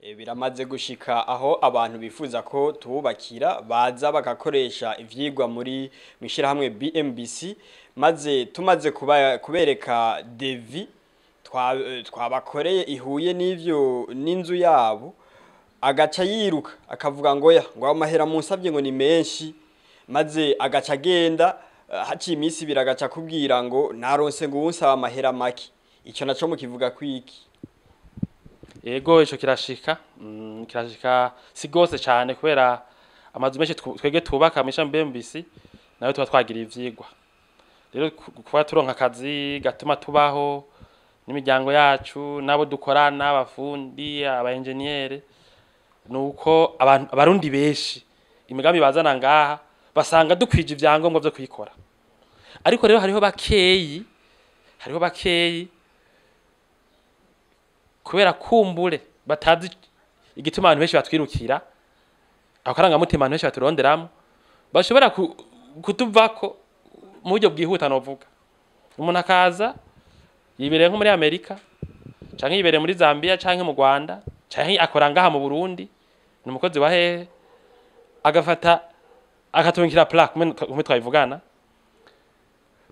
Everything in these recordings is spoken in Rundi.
Biramaze gushika aho abantu bifuza ko tububakira baza bagakoresha ivyigwa muri mwishirahamwe BMBC, maze tumaze kubereka devis twabakoreye ihuye n'ivyo n'inzu yabo, agaca yiruka akavuga ngo ya ngo amahera munsabye ngo ni menshi, maze agaca agenda, haciye iminsi ibiri agaca akubwira ngo naronse ngo uwunsaba amahera make. Ico naco mukivuga kwiki? Ego, ico kirashika, kirashika si gose cane, kubera amazu menshi twebwe tubaka mw'ishami BMBC nayo tuba twagira ivyigwa. Rero kuba turonka akazi gatuma tubaho n'imiryango yacu n'abo dukorana, abafundi, aba engineer, nuko abantu abarundi benshi imigambi bazana ngaha basanga dukwije ivyangombwa vyo kuyikora. Ariko rero hariho bakeyi kubera kumbure batazi igituma abantu benshi batwirukira, ako karangamutima abantu benshi baturonderamo, bashobora kutuvako mu buryo bwihuta. Novuga umuntu akaza yibereye nko muri Amerika, canke yibereye muri Zambia, canke mu Rwanda, canke akora ngaha mu Burundi, ni umukozi wa hehe, agafata akatungikira plan kumwe twabivugana,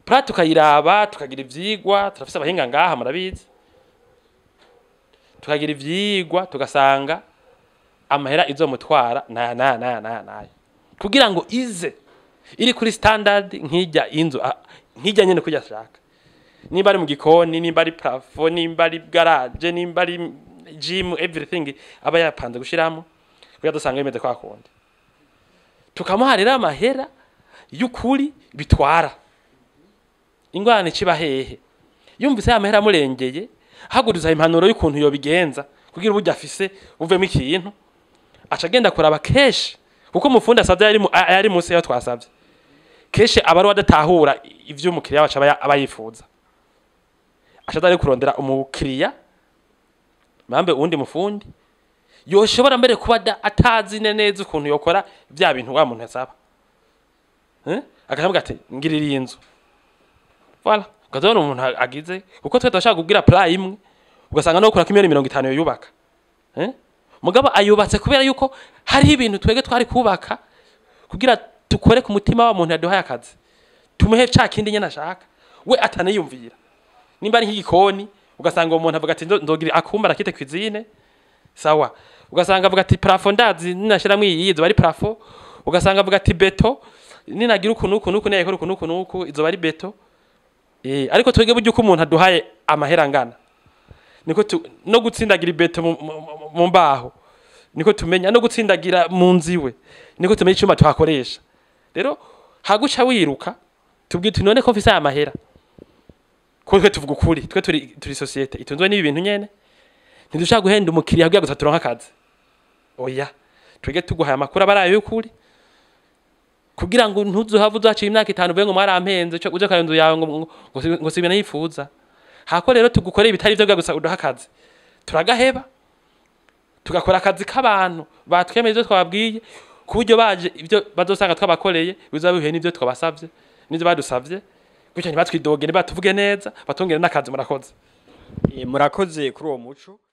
plan tukayiraba, tukagira ivyigwa. Turafise abahinga ngaha, murabizi. Tukagira ivyigwa, tugasanga amahera izomutwara naya naya naya naya naya, kugira ngo ize iri kuri standard nk'ijya inzu, nk'ijya nyene kujya ashaka, nimba ari mu gikoni, nimba ari plafond, nimba ari garage, nimba ari gym, everything aba yapanze gushiramo, kugira dusanga bimeze kwa kundi. Tukamuha rero amahera y'ukuri bitwara. Ingorane kiba hehe? Yumvise ya mahera amurengeye, haguruza impanuro y'ukuntu yobigenza kugira uburyo afise buvemo ikintu, aca agenda kuraba kenshi, kuko umufundi asavye yari munsi yayo twasavye. Kenshi aba ari adatahura ivyo umukiriya wacu aba yifuza, aca aza ari kurondera umukiriya bambe uwundi mufundi yoshobora mbere kuba atazi neza ukuntu yokora vya bintu wa muntu yasaba, eh? Akavuga ati: "Ngirira iyi nzu." Voilà, ukazabona umuntu agize, kuko twe turashaka kugira plan imwe, ugasanga no gukora 50 miliyoni yubaka, eh? Mugabo ayubatse kubera yuko hariho ibintu twege twari kubaka kugira tukore ku mutima wa muntu yaduhaye akazi, tumuhe ca kindi nyene ashaka we ataniyumvira. Nimba ari nk'igikoni, ugasanga uwo muntu avuga ati: "Nzogira akumba rakite cuisine." Sawa. Ugasanga avuga ati: "Plafond ndazi ninashiramwo iyi izoba ari plafond." Ugasanga avuga ati: "Béton ninagira uku nuku nuku, nayikora uku nuku nuku, izoba ari béton." Ariko twege buryo uko umuntu aduhaye amahera angana niko no gutsindagira ibeto mu mbaho, niko tumenya no gutsindagira mu nzu iwe, niko tumenya icuma tuhakoresha. Rero haguca wiruka, tubwira uti: "None ko mfise aya mahera?" Kuko twe tuvuga ukuri, twe turi société itunzwe n'ibi bintu nyene. Ntidushaka guhenda umukiriya kugira gusa turonke akazi, oya. Twege tuguhaye amakuru aba ari ayo y'ukuri, kugira ngo ntuzuhave uzaciye imyaka 5 uvuge ngo mwarampenze, uje kwa inzu yawe ngo si ibintu yifuza. Hako rero tugukoreye ibitari ivyo gusa uduha akazi, turagaheba, tugakora akazi k'abantu batwemeye ivyo twababwiye, ku buryo baje ibyo bazosanga twabakoreye bizaba bihuye n'ivyo twabasavye n'ivyo badusavye, gutyo ntibatwidoge, ntibatuvuge neza, batongere n'akazi. Murakoze. Murakoze kuri uwo muco.